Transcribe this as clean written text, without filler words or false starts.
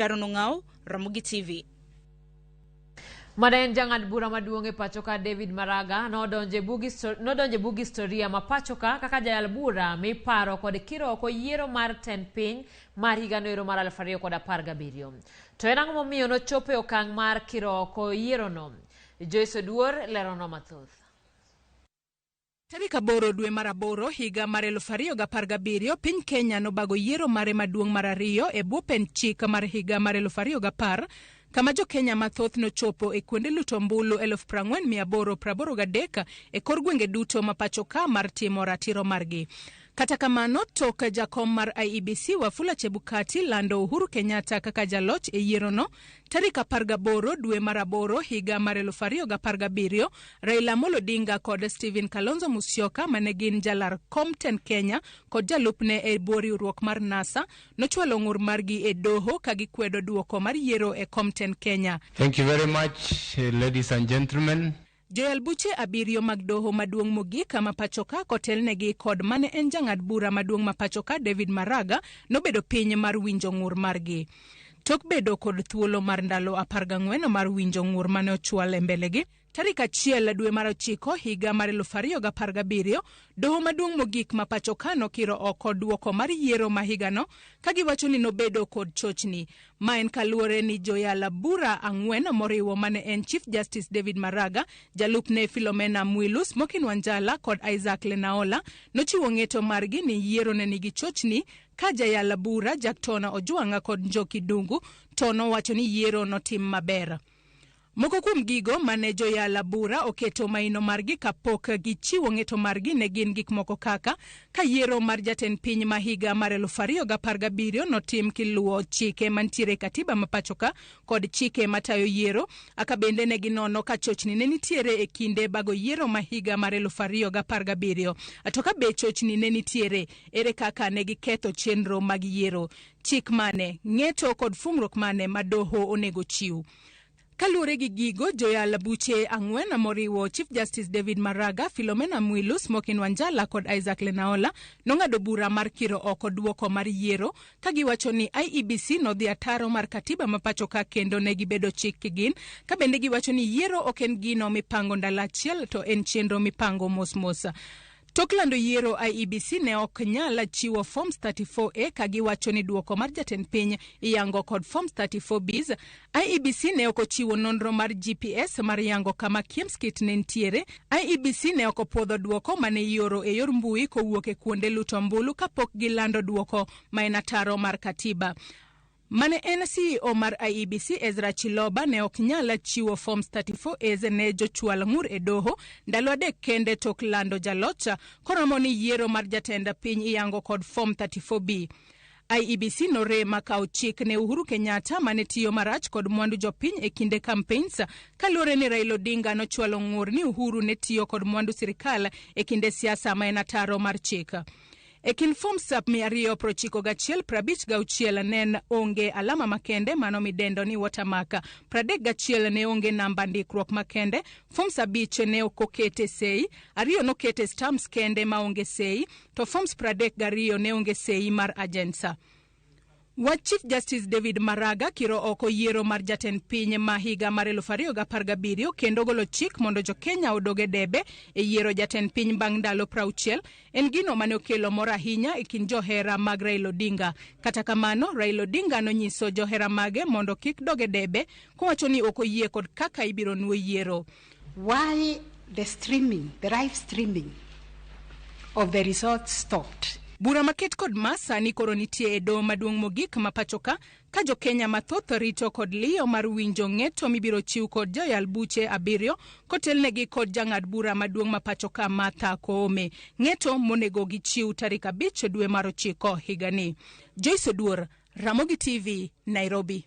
Sharon Ong'ao, Ramogi TV. Mana en jang'ad bura maduong' e pacho ka David Maraga nodonjo e bug historia ma pacho ka kaka jayal bura miparo kod kiro oko yiero mar tend piny mar higano ero mar 2017. To en ang'o momiyo nochopo e okang' mar kiro oko yierono? Joyce Oduor leronwa mathoth. Tarik 8 dwe mar 8 higa mar 2017, piny Kenya nobago yiero mare maduong' mar ariyo e bwo pend chik mar higa mar 2010, kama jo Kenya mathoth nochopo e kuonde luto ombulu 40,883 e kor gwenge duto ma pacho ka mar timo ratiro margi. Kata kamano, tok jakom mar IEBC Wafula Chebukati lando Uhuru Kenyatta kaka jaloch e yierono, tarik 18 dwe mar 8 higa mar 2017, Raila Amolo Odinga kod Stephen Kalonzo Musyoka mane gin jalar kom tend Kenya kod jalupne e bwo riwruok mar NASA nochwalo ng'ur margi e doho ka gikwedo duoko mar yiero e kom tend Kenya. Thank you very much, ladies and gentlemen. Joyal buche 7 mag doho maduong' mogik ma pacho ka kotelnegi kod mane en jang'ad bura maduong' ma pacho ka David Maraga nobedo piny mar winjo ng'ur margi. Tok bedo kod thuolo mar ndalo 14 mar winjo ng'ur mane ochwal e mbelegi, tarik 1 dwe mar 9 higa mar 2017, doho maduong' mogik ma pacho ka nokiro oko duoko mar yiero ma higano ka giwacho ni nobedo kod chochni. Ma en kaluwore ni joyal bura 4 moriwo mane en Chief Justice David Maraga, jalupne Philomena Mwilu, Smokin Wanjala kod Isaac Lenaola nochiwo ng'eto margi ni yiero ne nigi chochni ka jayal bura Jackton Ojwang' kod Njoki Dungu to nowacho ni yiero notim maber. Moko kuom gigo mane joyal bura oketo maino margi kapok gichiwo ng'eto margi ne gin gik moko kaka ka yiero mar jatend piny ma higa mar 2017 notim kiluwo chike mantiere e katiba ma pacho ka kod chike matayo yiero, aka bende ne ginono ka chochni ne nitiere e kinde bago yiero ma higa mar 2017. To ka be chochni ne nitiere, ere kaka ne giketho chenro mag yiero? Chik mane, ng'eto kod fungruok mane ma doho onego chiw? Kaluwore gi gigo, joyal buche 4 moriwo Chief Justice David Maraga, Philomena Mwilu, Smokin Wanjala kod Isaac Lenaola nong'ado bura mar kiro oko duoko mar yiero ka giwacho ni IEBC nodhi ataro mar katiba ma pacho ka kendo ne gibedo chik kigin, ka bende giwacho ni yiero ok en gino mipango ndalo achiel to en chenro mipango mos mos. Tok lando yiero, IEBC ne ok nyal chiwo forms 34A ka giwacho ni duoko mar jatend piny iyango kod forms 34Bs. IEBC ne ok ochiwo nonro mar GPS mar yango kama KIEMS kit ne nitiere. IEBC ne ok opuodho duoko mane ioro e yor mbui kowuok e kuonde luto ombulu kapok gilando duoko ma en ataro mar katiba. Mane en CEO mar IEBC Ezra Chiloba ne ok nyal chiwo forms 34As ne jochwal ng'ur e doho ndalo 3 kende tok lando jaloch koromo ni yiero mar jatend piny iyango kod form 34B. IEBC norema kawo chik ne Uhuru Kenyatta mane tiyo marach kod mwandu jopiny e kinde campaigns kaluwore ni Raila Odinga nochwalo ng'ur ni Uhuru ne tiyo kod mwandu sirikal e kinde siasa ma en ataro mar chik. E kind forms 291 56 ne onge alama makende mano midendo ni watermark, 31 ne onge namba ndikruok makende, forms 5 ne ok okete sei, 2 nokete stamps kende maonge sei, to forms 32 ne onge sei mar agents. Wach Chief Justice David Maraga kiro oko yiero mar jatend piny ma higa mar 2017 kendo golo chik mondo jo Kenya odog e debe e yiero jatend piny bang' ndalo 60 en gino mane okelo mor ahinya e kind johera mag Raila Odinga. Kata kamano, Raila Odinga nonyiso johera mage mondo kik dog e debe kowacho ni ok oyie kod kaka ibiro nuo yiero. Why the streaming, the live streaming of the results stopped? Bura maket kod ma sani koro nitie e doho maduong' mogik ma pacho ka, ka jo Kenya mathoth rito kod liyo mar winjo ng'eto mibiro chiw kod joyal buche 7 kotelnegi kod jang'ad bura maduong' ma pacho ka Martha Koome. Ng'eto monego gichiw tarik 5 dwe mar 9 higani. Joyce Oduor, Ramogi TV, Nairobi.